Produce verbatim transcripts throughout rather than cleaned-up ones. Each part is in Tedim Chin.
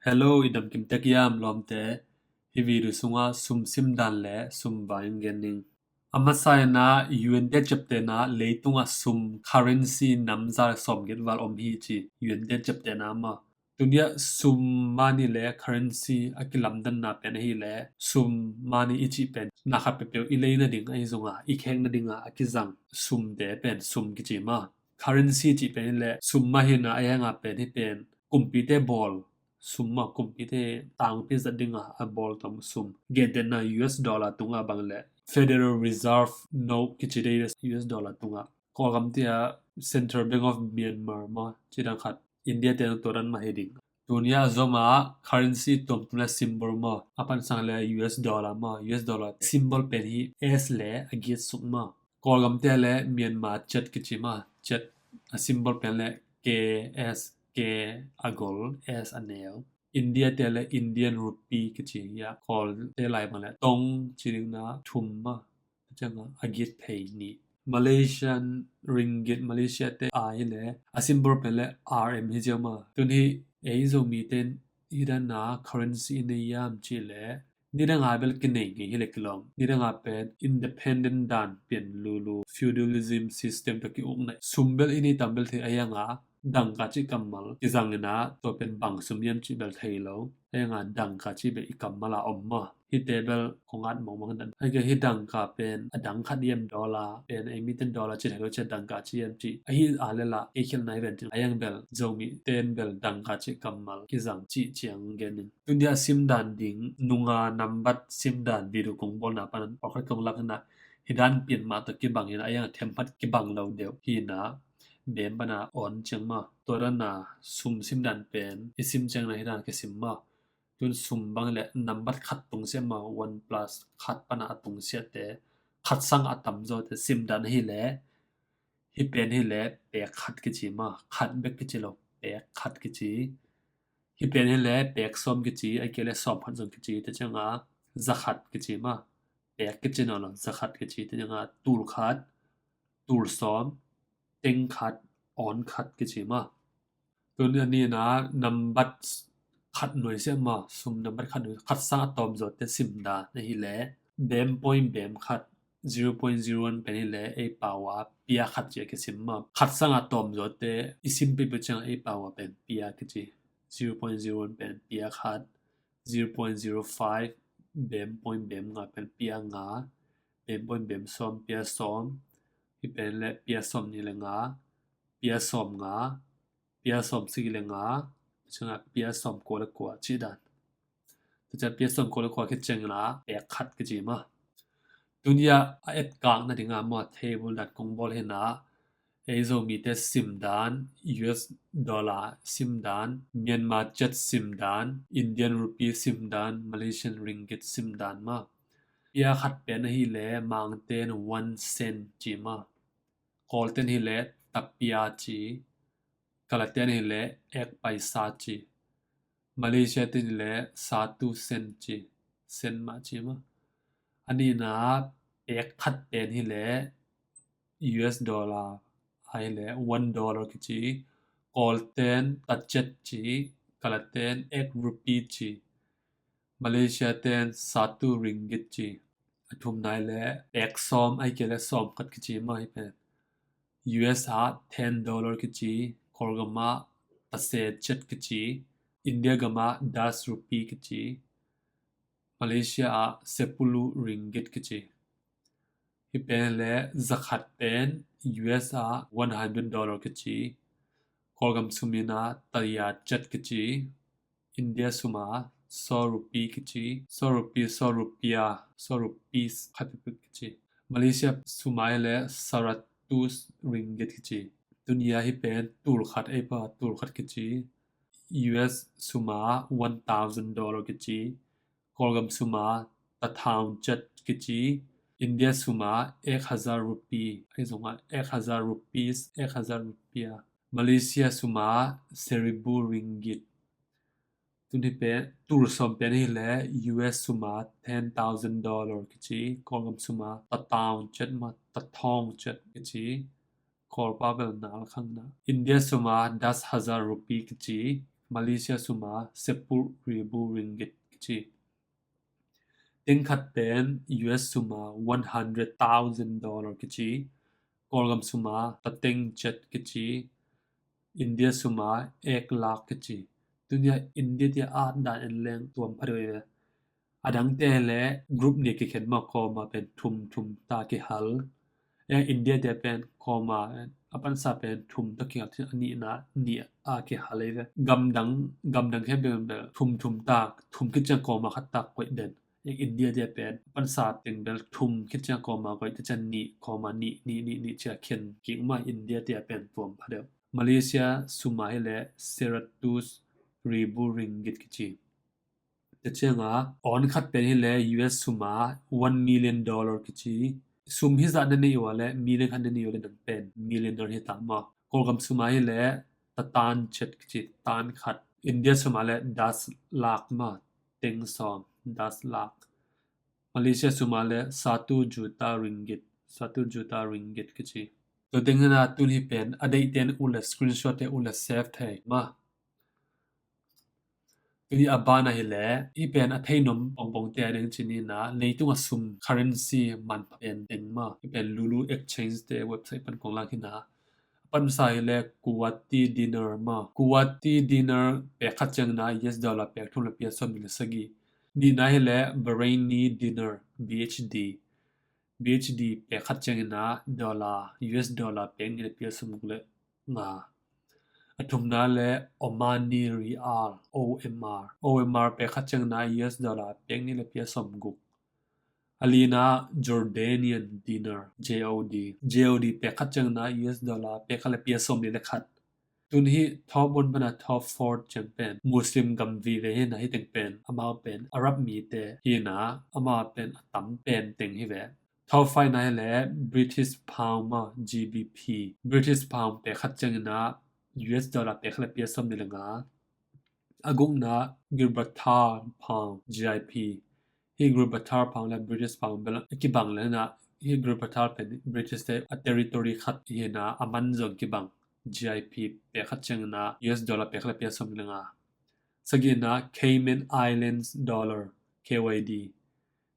Hello, i dam kim tek hiam lawmte? Hi video sungah sum sim dan le sum vai gen ning. A masa in ah U N te ciaptehna leitungah sum currency nam za le sawmgiat val om hi ci U N te ciaptehna maw. Tuni ah sum, money le currency a kilamdanna pen ahih leh sum, money i cih pen na khat peuhpeuh i lei nading ahi zongah i khek nadingah a kizang sumte pen sum kici maw. Currency cih pen hi leh sum mah hi in ah, a hiangah pen hih pen kumpite bawl sum maw, kumpite tangpi zat dingah a bawl tom sum. Gentehna U S dollar tungah bang leh Federal Reserve Note kici de, U S dollar tungah. Kawlgam te ah Central Bank of Myanmar maw, ci dan khat. India te tua dan mah hi ding. Tuni ah a zom ah currency tuamtuam le symbol maw, a pansang le U S dollar maw, U S dollar symbol pen hi S le a giat suk maw. Kawlgam te le Myanmar kyat kici maw, kyat a symbol pen le K S, K a gol, S a neu. India te le Indian rupee kici hi a, Kawlte lai bang le tong ci ding na thum maw, a ciangah a giat phei nih. Malaysian ringgit, Malaysia te a hi le a symbol pen le R M hi ziau maw. Tun hi ei Zomite in hi dan a currency i nei hiam cih leh nidang a bel kinei ngei hi le kilawm. Nidang a pen independent dan pian lulu, feudalism system tawh ki-ukna sum bel i nei tam bel thei, a hiangah dangka cih kammal kizang in ah tua pen bang sum hiam cih bel thei lo. A hiangah dangka cih bel i kammal ah om maw. Hihte bel kong at mawkmawk in ah, a hih dangka pen a dang khat hiam, dollar pen ei mite in dollar ci thei lo, ci dangka cih hiam cih ahi a leh lah ei khialhna hi ven cin. A hiang bel Zomite in bel dangka cih kammal kizang cih ciang gen in. Tuni a sim dan ding nunga nambat sim dan video kong bawlna pan a pawlkhat kong lak in ah, hi dan pian mah tawh kibang hi in ah, a hiang themkhat kibang lo deuh hi in ah, bem pan a on ciang maw. Tua dan a sum sim dan pen i sim ciang in ah hi dan kisim maw. Tun sum bang hi leh nambat khat tungsiah maw, one plus khat pan a tungsiahte, khat sang a tamzawte sim dan hi leh, hih pen hi leh pek khat kici maw, khat bek kici lo, pek khat kici. Hih pen hi leh pek sawm kici, ahih kei leh sawm khat zong kici, tua ciangah za khat kici maw. Pek kici nawn lo, za khat kici, tua ciangah tul khat, tul sawm, teng khat, awn khat kici maw. Tun a nihna nambat khat nuai siah maw, sum nambat khat nuai, khat sang a tawm zawte sim dan ahih leh bem point bem khat, zero point zero one pen hi leh ei pau a pia khat ci a kisim maw. Khat sang a tawm zawte i sim peuhpeuh ciang ei pau a pen pia kici. Zero point zero one pen pia khat, zero point zero five, bem point bem nga pen pia nga, bem point bem sawm pia sawm, hih pen le pia sawm nih le nga, pia sawm nga, pia sawm sagih le nga, tua ciangah pia sawm kua le kua cih dan. Tua ciang pia sawm kua le kua khit ciangin ah pek khat kici maw. Tuni a a etkakna dingah maw, table dan kong bawl hi in ah, ei Zomite sim dan, U S dollar sim dan, Myanmar kyat sim dan, Indian rupee sim dan, Malaysian ringgit sim dan maw. Pia khat pen ahih leh Mangte in one cent ci maw. Kawlte in hi leh tapia ci, Kalate in hi leh ek paisa ci, Malaysia te in hi leh satu sen ci, sen mah ci maw. A nihna pek khat pen hi leh U S dollar, ahih leh one dollar kici, Kawlte in takyat ci, Kalate in ek rupee ci, Malaysia te in satu ringgit ci. A thumna hi leh pek sawm, ahih kei leh sawm khat kici maw, hih pen U S ah ten dollar kici, Kawlgam ah tase kyat kici, India gam ah das rupee kici, Malaysia ah sepuluh ringgit kici. Hih pen le za khat pen U S ah one hundred dollar kici, Kawlgam sum in ah taya kyat kici, India sum ah saw rupee kici, saw rupee, saw rupiah, saw rupees khat peuhpeuh kici. Malaysia sum ah hi leh saratus ringgit kici. Tuni a hih pen tul khat, ei pau tul khat kici. U S sum ah one thousand dollar kici. Kawlgam sum ah tathaung kyat kici. India sum ah ek hazar rupee, ahi zongah ek hazar rupees, ek hazar rupiah. Malaysia sum ah seribu ringgit. Tun hih pen tul sawm pen hi leh U S sum ah ten thousand dollar kici, Kawlgam sum ah tathaung kyat maw, tathaung kyat kici. Kawlpau bel nal khang na. India sum ah das hazar rupee kici, Malaysia sum a sepul ribu ringgit kici. Teng khat pen U S sum a one hundred thousand dollar kici. Kawlgam sum a tateng jet kici. India sum a ek lak kici. Tunia India tia at dan en leng tuam pha deuh ve. A dangte le group nih kikhen mah, kawma pen thum thum ta kihal. India tia pen kawma a pansa pen thum ta kihal, a nihna nih a kihal ei ve. Gamdang gamdang khen pen bel thum thum ta, thum khit ciang kawma khat ta koih den. India tia pen pansa teng bel thum khit ciang kawma koih ta ciang nih, kawma nih nih nih nih cia khen kik mah. India tia pen tuam pha deuh. Malaysia sum a hi le seratus ribu ringgit kici. Tua cianga awn khat pen hi le U S sum a one million dollar kici. Sum hi zah na nei uh a le million khat na nei uh a le nang pen millionaire hi ta maw. Kawlgam sum a hi le tatan jet kici, tatan khat. India sum a le das lak maw, teng sawm, das lak. Malaysia sum a le satu juta ringgit, satu juta ringgit kici. Tua teng hi na tun hi pen a deihte in uh le screenshot te uh le save thei maw. Tuni a ban a hi le hi pen a theinom pongpong te a ding ci ni na, leitung a sum currency manpha pen teng maw. Hi pen Lulu Exchange te website pan kong lak hi na. A pansa hi le Kuwaiti dinar maw. Kuwaiti dinar pek khat ciangin a U S dollar pek thum le pia sawm nih le sagih. Nihna hi le Bahraini dinar, B H D. B H D pek khat ciangin a dollar, U S dollar pek nih le pia sawm guk le nga. A thumna le Omani rial, O M R. O M R pek khat ciangin a U S dollar pek nih le pia sawm guk. A lina Jordanian dinar, J O D. J O D pek khat ciangin a U S dollar pek khat le pia sawm nih le khat. Tun hi top one pan a top four ciang pen Muslim gam vive hi na, hi teng pen amau pen Arab mite hi na, amau pen a tam pen teng hi ve. Top five na hi le British pound maw, G B P. British pound pek khat ciangin a U S dollar pek khat le pia sawm nih le nga. A gukna Gibraltar pound, G I P. Hi Gibraltar pound le British pound bel a kibang le na, hi Gibraltar pen British te a territory khat hi na, a man zong kibang. G I P pek khat ciangin a U S dollar pek khat le pia sawm nih le nga. Sagihna Cayman Islands dollar, K Y D.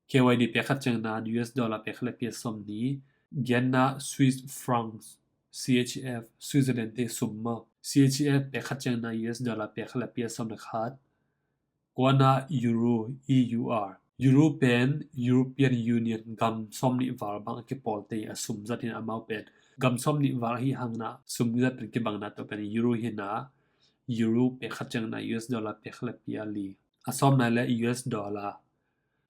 K Y D pek khat ciangin a U S dollar pek khat le pia sawm nih. Giatna Swiss francs, C H F, Switzerland te sum maw. C H F pek khat ciangin a U S dollar pek khat le pia sawm le khat. Kuana Euro, E U R. Euro pen European Union gam sawm nih val bang a kipawl te a sum zat hi na, amau pen gam sawm nih val hi hang na, sum zat pen kibang na, tua pen Euro hi na. Euro pek khat ciangin a U S dollar pek khat le pia li. A sawmna le U S dollar.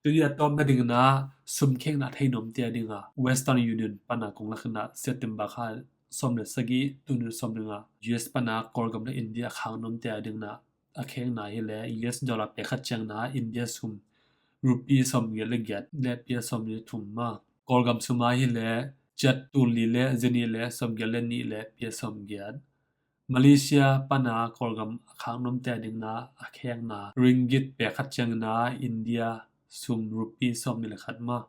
Tuni a tawpna dingin a sum khekna theinom te a ding a Western Union pan a kong lak hi na, September kha sawm le sagih, tuni sawm ding a U S pan a Kawlgam le India a khaknom te a dingin a, a khekna hi le U S dollar pek khat ciangin a India sum rupee sawm giat le giat le pia sawm nih le thum maw. Kawlgam sum a hi le kyat tul li le za nih le sawm giat le nih le pia sawm giat. Malaysia pan a Kawlgam a khaknom te a dingin a, a khekna ringgit pek khat ciangin a India sum rupee sawm nih le khat maw.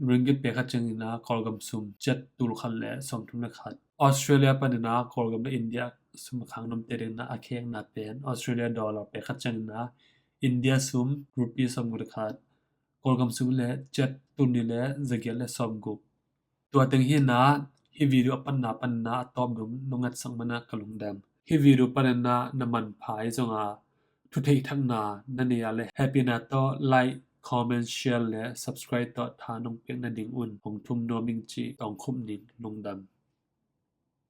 Ringgit pek khat ciangin a Kawlgam sum kyat tul khat le sawm thum le khat. Australia panin a Kawlgam le India sum a khaknom te a dingin a, a khekna pen Australia dollar pek khat ciangin a India sum rupee sawm guk le khat. Kawlgam sum le kyat tul nih le za giat le sawm guk. Tua teng hi na, hi video a panna panna a tawp dong nong ngatsak man a ka lungdam. Hi video panin a na manpha hi zong a, thutheih thakna na nei a le happy na tawh like, comment, share le subscribe tawh tha nong piak na ding un hong thum nuam ing cih tawng khum ning. Lungdam.